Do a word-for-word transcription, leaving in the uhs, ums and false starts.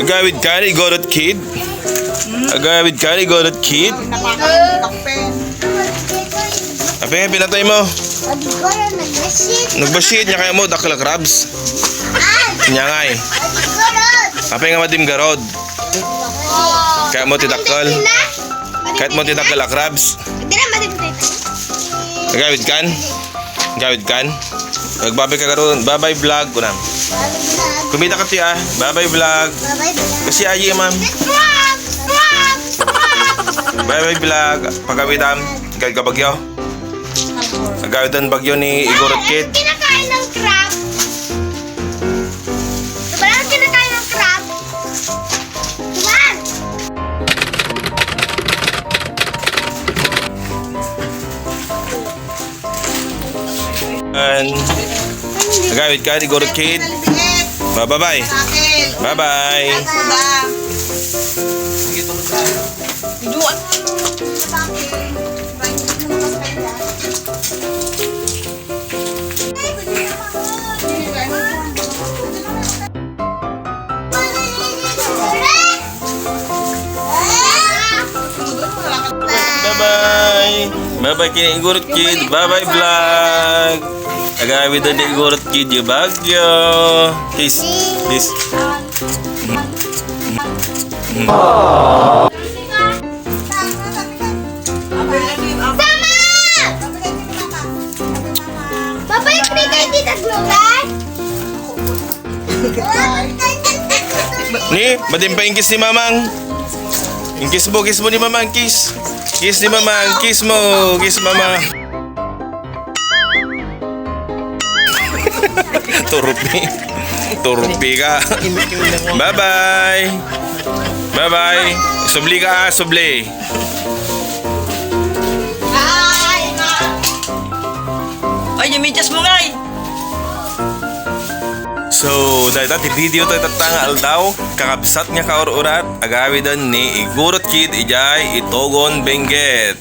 Agawid ka ni Igorot Kid? Agawid ka ni Igorot Kid? Apay nga pinatay mo? Nagbasit niya kaya mo, dakkel a crabs? Niya nga eh. Apay nga madim garod? Kaya mo ti dakkel? Kaya mo ti dakkel a crabs? Agawid kan? Agawid kan? Magbabay ka garod. Bye-bye vlog, kunam. Kumita ka ti, ah. Bye-bye vlog. Bye-bye vlog. Kasi ayi, ma'am. Bye-bye vlog. Pagawidam. Agawid ka bagyo. Agawidan bagyo ni Igorot Kid. Kinakain ng crab. Diba lang kinakain ng crab? Diba? And agawid ka ni Igorot Kid. Bye-bye. Bye-bye. Bye-bye. Bye-bye kay Igorot Kid. Bye-bye vlog. Agawidan ni Igorot Kid yung bagyo. Kiss. Kiss. Sama! Babalik ni kay Tita Gloria? Ni, madim pa yung kiss ni Mamang. Yung kiss mo, kiss mo ni Mamang, kiss. Kiss ni Mamang, kiss mo, kiss Mama. Turpi. Turpi ka. Bye-bye. Bye-bye. Subli ka, ah, subli. Ay, yung medyas mo, ngay. So, dahil dati video tayo tatanga aldaw, kakabsat nga kaur-urat, agawidan ni Igorot Kid, ijay, Itogon, Benguet.